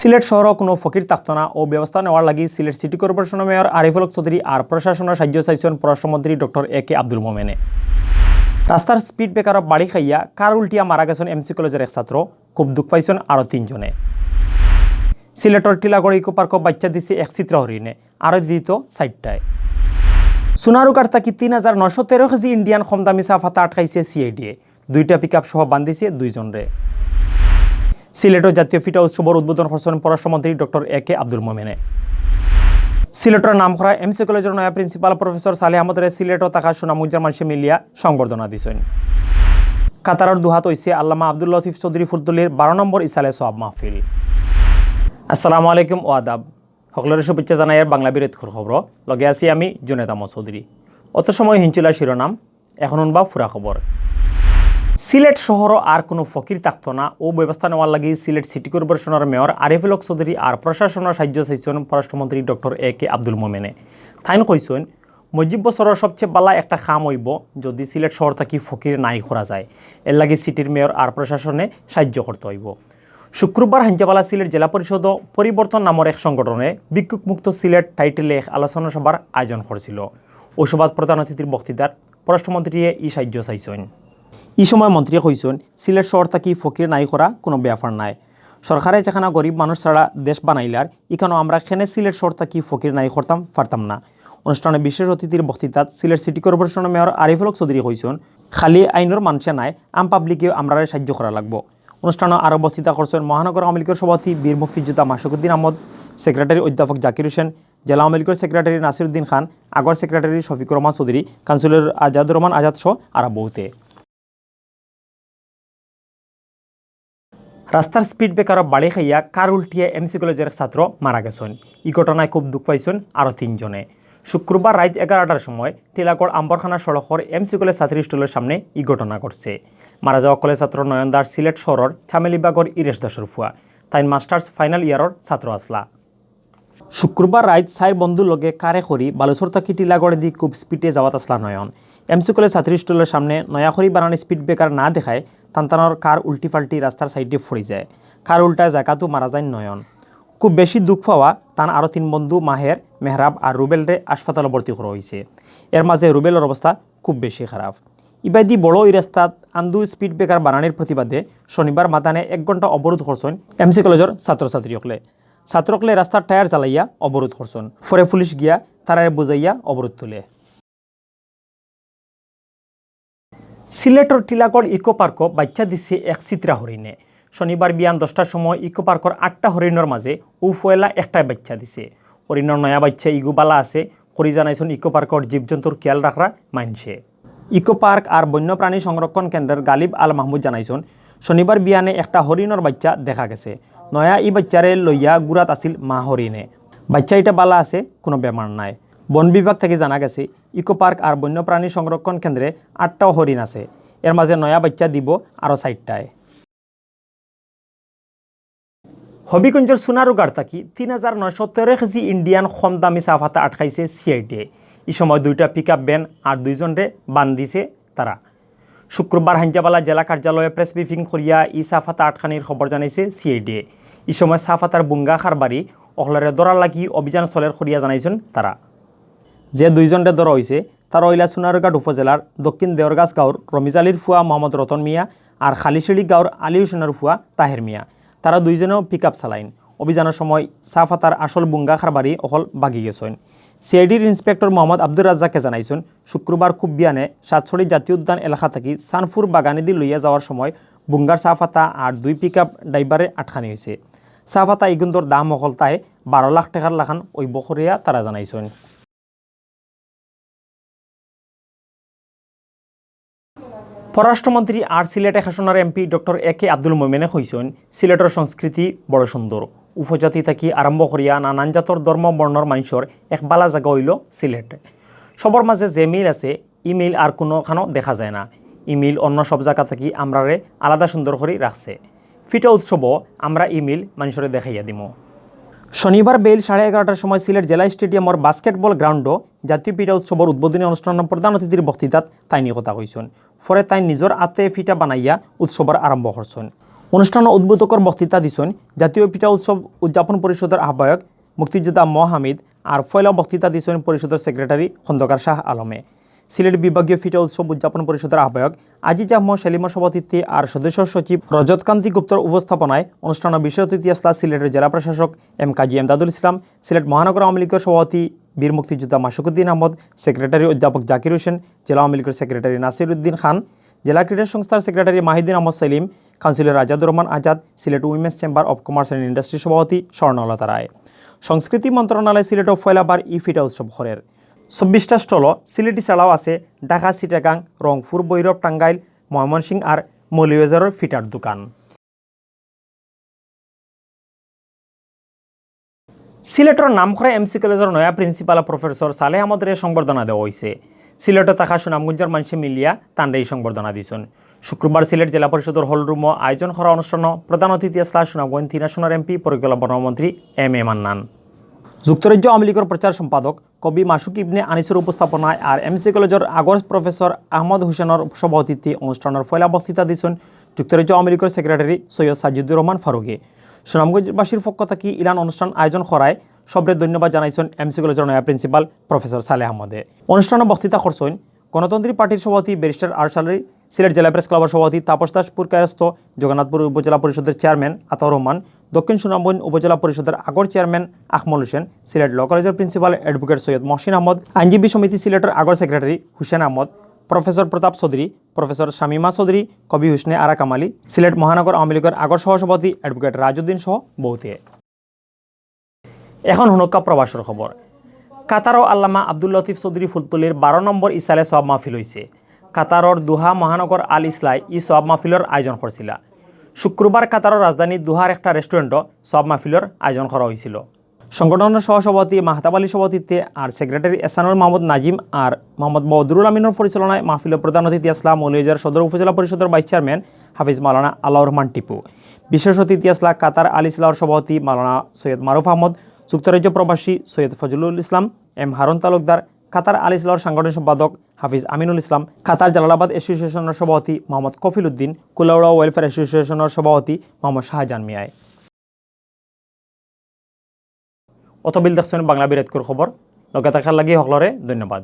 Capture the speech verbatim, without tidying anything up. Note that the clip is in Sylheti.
সিলেট শহরো কুনু ফকির থাকতো না, অউ ব্যবস্থা নেওয়ার লাগি সিলেট সিটি কর্পোরেশনর মেয়র আরিফুল হক চৌধুরী আর প্রশাসনর সাহায্য চাইছইন পররাষ্ট্রমন্ত্রী ডক্টর এ কে আব্দুল মোমেনে। রাস্তার স্পিড ব্রেকারো বাড়ি খাইয়া কার উল্টিয়া মারা গেছইন এমসি কলেজর এক ছাত্র, খুব দুখ পাইছইন আরো তিনজনে। সিলেটর টিলাগড় ইকো পার্কো বাইচ্চা দিছে এক চিত্রা হরিণে, আরো দিত চাইরটায়। সোনারুঘাট থাকি তিন হাজার নয়শো তেরো কেজি ইন্ডিয়ান কম দামি চা পাতা আটকাইছে সিআইডিয়ে। দুইটা পিকআপ সহ বান্ধিছে দুইজনরে। সিলেটর জাতীয় ফিটা উৎসবর উদ্বোধন করছইন পররাষ্ট্রমন্ত্রী ডক্টর এ কে আব্দুল মোমেনে। সিলেটর নামকরা এমসি কলেজর নয়া প্রিন্সিপাল প্রফেসর সালেহ আহমদরে সিলেটো থাকা সুনামগঞ্জর মানষে মিলিয়া সংবর্ধনা দিছইন। কাতারর দুহাত অইছে আল্লামা আব্দুল লতিফ চৌধুরী ফুলতলির বারো নম্বর ইসালে সওয়াব মাহফিল। আসসালামু আলাইকুম ও আদাব। হকলরে শুভেচ্ছা জানাইয়ার বাংলা বিরতির খবর। লগে আছি আমি জুনেদ আহমদ চৌধুরী। অত সময় হিনছিলা শিরোনাম, এখন হুনবা পুরা খবর। সিলেট শহরো আর কুনু ফকির থাকতো না, অউ ব্যবস্থা নেওয়ার লাগি সিলেট সিটি কর্পোরেশনর মেয়র আরিফুল হক চৌধুরী আর প্রশাসনর সাহায্য চাইছইন পররাষ্ট্রমন্ত্রী ডক্টর এ কে আব্দুল মোমেনে। তাইন কইছইন, মুজিব বছরর সবচে বালা একটা কাম অইবো যদি সিলেট শহর থাকি ফকির নাই করা যায়। এরলাগি সিটির মেয়র আর প্রশাসনে সাহায্য করতে অইবো। শুক্রবার হাইঞ্চাবালা সিলেট জেলা পরিষদো পরিবর্তন নামর এক সংগঠনে ভিক্ষুক মুক্ত সিলেট টাইটেলে এক আলোচনা সভার আয়োজন করছিল। অউ সভাত প্রধান অতিথির বক্তৃতাত পররাষ্ট্রমন্ত্রীয়ে ই সাহায্য চাইছইন। ই সময় মন্ত্রীয়ে কইছইন, সিলেট শহর থাকি ফকির নাই করা কুনু ব্যাপার নায়। সরকারে যেখানো গরিব মানুষ ছাড়া দেশ বানাইলার, ইখানো আমরা কেনে সিলেট শহর থাকি ফকির নাই করতাম পারতাম না। অনুষ্ঠানে বিশেষ অতিথির বক্তৃতাত সিলেট সিটি কর্পোরেশনর মেয়র আরিফুল হক চৌধুরী কইছইন, খালি আইনর মানষে নায়, আম পাবলিকেও আমরারে সাহায্য করা লাগবো। অনুষ্ঠানো আরো বক্তৃতা করছইন মহানগর আওয়ামী লীগর সভাপতি বীর মুক্তিযোদ্ধা মাসুকুদ্দিন আহমদ, সেক্রেটারি অধ্যাপক জাকির হোসেন, জেলা আওয়ামী লীগর সেক্রেটারি নাসিরউদ্দিন খান, আগর সেক্রেটারি শফিকুর রহমান চৌধুরী, কাউন্সিলর আজাদুর রহমান আজাদ সহ আরো বহুতে। রাস্তার স্পিড ব্রেকারো বাড়ি খাইয়া কার উল্টিয়া এমসি কলেজর এক ছাত্র মারা গেছইন। ই ঘটনায় খুব দুখ পাইছইন আরো তিনজনে। শুক্রবার রাইত এগারোটার সময় টিলাগড় আম্বরখানা সড়কর এমসি কলেজ ছাত্রী হোস্টেলর সামনে ই ঘটনা ঘটছে। মারা যাওয়া কলেজ ছাত্র নয়ন দাস সিলেট শহরর চামেলিবাগর ইরেশ দাসর ফুয়া। তাইন মাস্টার্স ফাইনাল ইয়ারর ছাত্র আছলা। শুক্রবার রাইত চাইর বন্ধুর লগে কারে করি বালুচর থাকি টিলাগড়েদি খুব স্পিডে যাওয়াত আছলা নয়ন। এমসি কলেজ ছাত্রী হোস্টেলর সামনে নয়া করি বানানি স্পিড ব্রেকার না দেখায় তান তানর কার উল্টি পাল্টি রাস্তার সাইডে পড়ি যায়। কার উল্টায় জাগাতউ মারা যাইন নয়ন। খুব বেশি দুখ পাওয়া তান আরো তিন বন্ধু মাহের, মেহরাব আর রুবেলরে হাসপাতালো ভর্তি করা অইছে। এর মাঝে রুবেলর অবস্থা খুব বেশি খারাপ। ইবাদি বড় ই রাস্তাত আন্দু স্পিড ব্রেকার বানানির প্রতিবাদে শনিবার মাদানে এক ঘন্টা অবরোধ করছইন এমসি কলেজর ছাত্রছাত্রী অকলে। ছাত্র অকলে রাস্তার টায়ার জ্বালাইয়া অবরোধ করছইন। পরে পুলিশ গিয়া তারারে বুঝাইয়া অবরোধ তুলে। সিলেটর টিলাগড় ইকো পার্কো বাইচ্চা দিছে এক চিত্রা হরিণে। শনিবার বিয়ান দশটার সময় ইকো পার্কর আটটা হরিণর মাঝে অউ পয়লা একটায় বাইচ্চা দিছে। হরিণর নয়া বাইচ্চা ইগু বালা আছে, করি জানাইছইন ইকো পার্কর জীবজন্তুর খিয়াল রাখরা মানষে। ইকো পার্ক আর বন্যপ্রাণী সংরক্ষণ কেন্দ্রর গালিব আল মাহমুদ জানাইছইন, শনিবার বিয়ানে একটা হরিণর বাইচ্চা দেখা গেছে। নয়া ই বাইচ্চারে লইয়া ঘুরাত আছিল মা হরিণে। বাইচ্চা ইটা বালা আছে, কুনু বেমার নাই। বন বিভাগ থাকি জানা গেছে, ইকো পার্ক আর বন্যপ্রাণী সংরক্ষণ কেন্দ্রে আটটাও হরিণ আছে। এর মাঝে নয়া বাইচ্চা দিবো আরো চাইরটায়। হবিগঞ্জর সোনারুঘাট থাকি তিন হাজার নয়শো তেরো কেজি ইন্ডিয়ান কম দামি চা পাতা আটকাইছে সিআইডিয়ে। ই সময় দুইটা পিকআপ ভ্যান আর দুইজনরে বান্ধিছে তারা। শুক্রবার হাইঞ্চাবালা জেলা কার্যালয়ে প্রেস ব্রিফিং করিয়া ই চা পাতা আটকানির খবর জানাইছে সিআইডিয়ে। ই সময় চা পাতার বুঙ্গা কারবারি অকলরে ধরার লাগি অভিযান চলের করিয়া জানাইছইন তারা। যে দুইজনরে ধরা অইছে, তারা অইলা সোনারুঘাট উপজেলার দক্ষিণ দেওরগাছ গাঁওর রমিজ আলীর ফুয়া মোহাম্মদ রতন মিয়া আর খালিশিড়ি গাঁওর আলী হোসেনর ফুয়া তাহের মিয়া। তারা দুইজনেও পিকআপ চালাইন। অভিযানর সময় চা পাতার আসল বুঙ্গা কারবারি অকল ভাগি গেছইন। সিআইডির ইন্সপেক্টর মোহাম্মদ আব্দুর রাজ্জাকে জানাইছইন, শুক্রবার খুব বিয়ানে সাতছড়ি জাতীয় উদ্যান এলাকা থাকি সানপুর বাগানেদি লইয়া যাওয়ার সময় বুঙ্গার চা পাতা আর দুই পিকআপ ড্রাইভারে আটকানি অইছে। চা পাতা ইগুন্দর দাম অকলতায় বারো লাখ টেকার লাখান অইবো করিয়া তারা জানাইছইন। পররাষ্ট্রমন্ত্রী আর সিলেট এক আসনর এমপি ডক্টর এ কে আব্দুল মোমেনে কইছইন, সিলেটর সংস্কৃতি বড় সুন্দর। উপজাতি থাকি আরম্ভ করিয়া নানান জাতর ধর্ম বর্ণর মানষর এক বালা জাগা অইলো সিলেট। সবর মাঝে যে মিল আছে, ই মিল আর কুনুখানো দেখা যায় না। ই মিল অন্য সব জাগা থাকি আমরারে আলাদা সুন্দর করি রাখছে। ফিটা উৎসবো আমরা ই মিল মানষরে দেখাইয়া দিমু। শনিবার বেইল সাড়ে এগারোটার সময় সিলেট জেলা স্টেডিয়ামর বাস্কেটবল গ্রাউন্ডো জাতীয় ফিটা উৎসবর উদ্বোধনী অনুষ্ঠানর প্রধান অতিথির বক্তৃতাত তাইন ই কথা কইছইন। পরে তাইন নিজর আতে ফিটা বানাইয়া উৎসবর আরম্ভ করছইন। অনুষ্ঠানো উদ্বোধকর বক্তৃতা দিছইন জাতীয় পিঠা উৎসব উদযাপন পরিষদর আহ্বায়ক মুক্তিযোদ্ধা ম হামিদ, আর পয়লা বক্তৃতা দিছইন পরিষদর সেক্রেটারি খন্দকার শাহ আলমে। সিলেট বিভাগীয় পিঠা উৎসব উদযাপন পরিষদর আহ্বায়ক আজিজ আহমদ সেলিমর সভাপতিত্বে আর সদস্য সচিব রজতকান্তি গুপ্তর উপস্থাপনায় অনুষ্ঠানো বিশেষ অতিথি আছলা সিলেটর জেলা প্রশাসক এম কাজী এমদাদুল ইসলাম, সিলেট মহানগর আওয়ামী লীগর সভাপতি বীর মুক্তিযোদ্ধা মাসুকুদ্দিন আহমদ, সেক্রেটারি অধ্যাপক জাকির হোসেন, জেলা আওয়ামী লীগর সেক্রেটারি নাসির উদ্দিন খান, জেলা ক্রীড়া সংস্থার secretary Mahiuddin Ahmed Selim, councillor Rajadur Rahman Azad, Sylhet women's chamber of commerce and industry সভাপতি স্বর্ণলতা রায়। সংস্কৃতি মন্ত্রণালয় সিলেটো পয়লাবার ই পিঠা উৎসব করের। চব্বিশটা স্টলো সিলেটি ছাড়াও আছে ঢাকা, চিটাগাং, রংপুর, ভৈরব, টাঙ্গাইল, ময়মনসিংহ আর মৌলভীবাজারর পিঠার দোকান। সিলেটর নামকরা এমসি কলেজর নয়া প্রিন্সিপাল প্রফেসর সালেহ আহমদরে সংবর্ধনা দেওয়া অইছে। সিলেটো থাকা সুনামগঞ্জর মানষে মিলিয়া তানরে ই সংবর্ধনা দিছইন। শুক্রবার সিলেট জেলা পরিষদর হল রুমো আয়োজন করা অনুষ্ঠানো প্রধান অতিথি আছলা সুনামগঞ্জ তিন আসনর এমপি পরিকল্পনা মন্ত্রী এম এ মান্নান। যুক্তরাজ্য আওয়ামী লীগর প্রচার সম্পাদক কবি মাসুক ইবনে আনিসর উপস্থাপনায় আর এমসি কলেজর আগর প্রফেসর আহমদ হোসেনর সভাপতিত্বে অনুষ্ঠানর পয়লা বক্তৃতা দিছইন যুক্তরাজ্য আওয়ামী লীগর সেক্রেটারি সৈয়দ সাজিদুর রহমান ফারুকে। সুনামগঞ্জবাসীর পক্ষ থাকি ইলান অনুষ্ঠান আয়োজন করায় সবরে ধন্যবাদ জানাইছইন এমসি কলেজর নয়া প্রিন্সিপাল প্রফেসর সালেহ আহমদে। অনুষ্ঠানো বক্তৃতা করছইন গণতন্ত্রী পার্টির সভাপতি ব্যারিস্টার আরশালী, সিলেট জেলা প্রেস ক্লাবর সভাপতি তাপস দাস পুরকায়স্থ, জগন্নাথপুর উপজেলা পরিষদর চেয়ারম্যান আতাউর রহমান, দক্ষিণ সুনামগঞ্জ উপজেলা পরিষদর আগর চেয়ারম্যান আকমল হোসেন, সিলেট ল কলেজর প্রিন্সিপাল অ্যাডভোকেট সৈয়দ মহসিন আহমদ, আইনজীবী সমিতি সিলেটর আগর সেক্রেটারি হুসেন আহমদ, প্রফেসর প্রতাপ চৌধুরী, প্রফেসর শামীমা চৌধুরী, কবি হুসনে আরা কামালি, সিলেট মহানগর আওয়ামী লীগর আগর সহসভাপতি অ্যাডভোকেট রাজউদ্দিন সহ বহুতে। এখন হুনক্কা প্রবাসর খবর। কাতারো আল্লামা আব্দুল লতিফ চৌধুরী ফুলতলির বারো নম্বর ইসালে সওয়াব মাহফিল অইছে। কাতারর দোহা মহানগর আল ইসলায় ই সওয়াব মাহফিলর আয়োজন করছিলা। শুক্রবার কাতারর রাজধানী দোহার একটা রেস্টুরেন্টো সওয়াব মাহফিলর আয়োজন করা অইছিল। সংগঠনর সহসভাপতি মাহতাব আলীর সভাপতিত্বে আর সেক্রেটারি এহসানুল মাহমুদ নাজিম আর মোহাম্মদ বদরুল আমিনর পরিচালনায় মাহফিলো প্রধান অতিথি আছলা মৌলভীবাজার সদর উপজেলা পরিষদর ভাইস চেয়ারম্যান হাফিজ মাওলানা আল্লাউর রহমান টিপু। বিশেষ অতিথি আছলা কাতার আল ইসলাহর সভাপতি মাওলানা সৈয়দ মারুফ আহমদ, যুক্তরাজ্য প্রবাসী সৈয়দ ফজলুল ইসলাম, এম হারুন তালুকদার, কাতার আল ইসলাহর সাংগঠনিক সম্পাদক হাফিজ আমিনুল ইসলাম, কাতার জালালাবাদ অ্যাসোসিয়েশনর সভাপতি মোহাম্মদ কফিল উদ্দিন, কুলাউড়া ওয়েলফেয়ার অ্যাসোসিয়েশনর সভাপতি মোহাম্মদ শাহজাহান মিয়ায়। অতবিল দেখছইন বাংলা বিরাটকুর খবর। লগে থাকার লাগি হকলরে ধন্যবাদ।